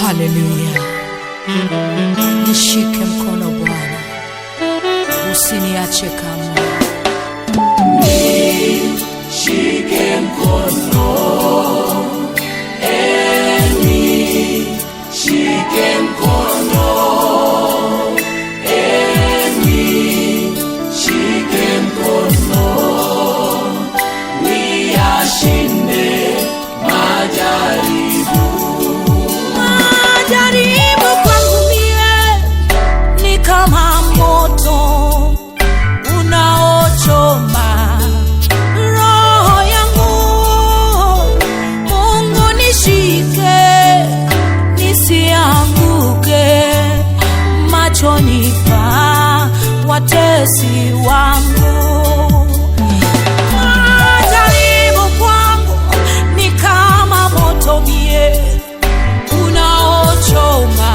Haleluya. Nishike mkono Bwana, usiniache kamwe. Nishike mkono, nishike mkono, nishike mkono, niyashinde majaribu. Majaribu kwangu mie ni kama moto unaochoma roho yangu. Mungu nishike, nisianguke machoni pa watesi wangu. Majaribu kwangu ni kama moto mie unaochoma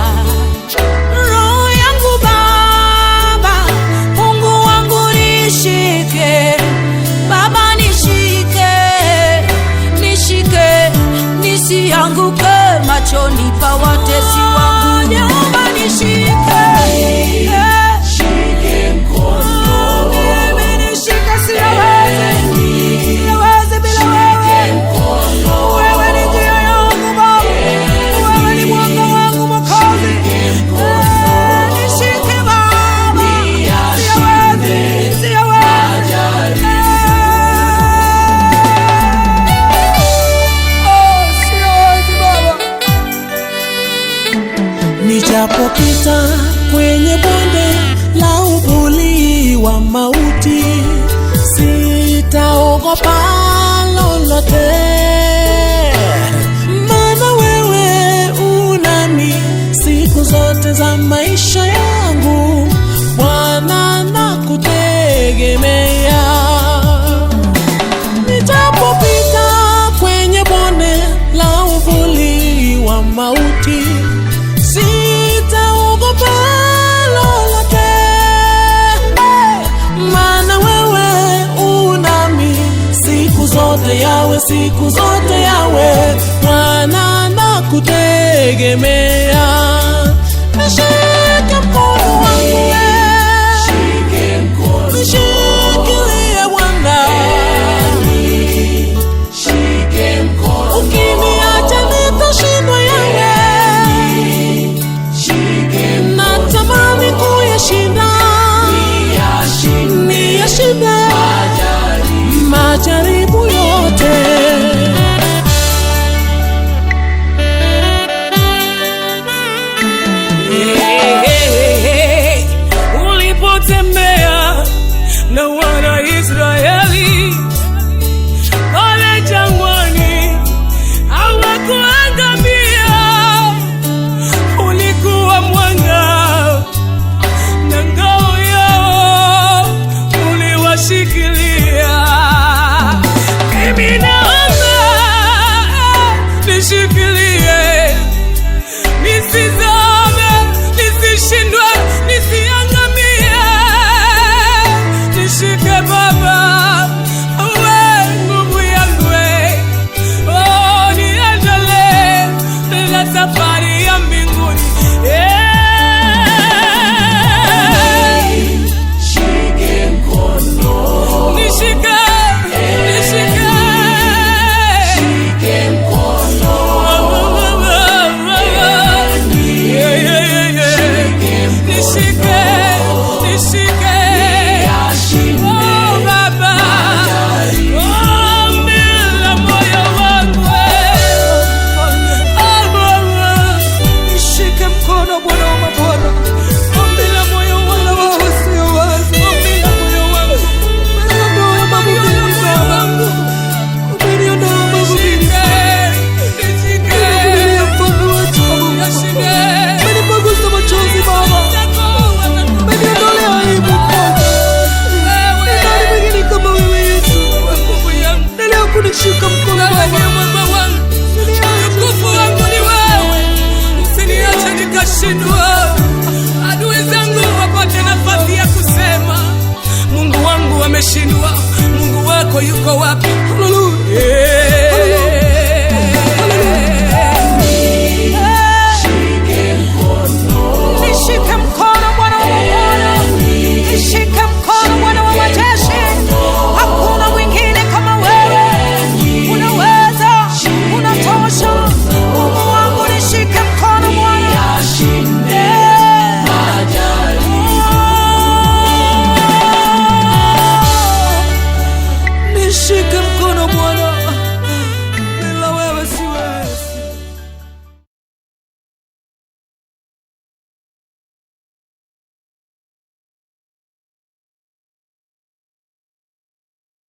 roho yangu. Baba, Mungu wangu nishike, Baba nishike, nishike, nisianguke machoni pa watesi wangu. Jehova nishike, Shike mkono, mimi nishike, siwezi, siwezi bila wewe. Wewe ni njia yangu Baba, wewe ni mwanga wangu Mwokozi. Nishike Baba, siwezi, siwezi. Oh, siwezi Baba. Nijapopita kwenye bonde la uvuli wa mauti, sitaogopa lolote, maana wewe unami siku zote za maisha yangu. Bwana, nakutegemea. Nijapopita kwenye bonde la uvuli wa mauti, sitaogopa lolote, maana wewe unami siku zote yawe, siku zote yawe, Bwana nakutegemea. Nishike mkono wangu we, shike mkono, nishikilie Bwana, shike mkono, ukiniacha nitashindwa yawe, shike natamani kuyashinda, niyashinde niyashinde majaribu. Majaribu yote. Hey, ulipotembea na wana Israeli pale jangwani, hawakuangamia. Ulikuwa mwanga na ngao yao, uliwashikilia. Mimi naomba nishikilie, nisizame, nisishindwe, nisiangamie. Nishike Baba, uwe nguvu yangu, oh, niendelee na safari ya mbinguni. Yeah. Shike mkono, Nishike, nishike. Shike mkono, Yeah, yeah, yeah, yeah. Nishike, nishike. niyashinde Oh, Baba. Oh, mbele moyo wangu. Oh, Baba. Nishike mkono Bwana wa mabwana, Mbele moyo bila wangu. wewe siwezi. Mbele moyo wangu. Umeniondoa mambo mengi Baba, umeniondoa mambo mengi. Nishike, nishike. Umenivumilia mfalme wa ajabu. Nishike. Umenipangusa machozi Baba, umeniondolea aibu Bwana. Ni nani mwingine kama wewe Yesu? Nguvu yangu. Endelea kunishika mkono Wewe Baba. ndiye mwamba wangu. Utukufu wangu ni wewe, usiniache nikashindwa, adui zangu wapate nafasi ya kusema, Mungu wangu ameshindwa, Mungu wako yuko wapi? Haleluya.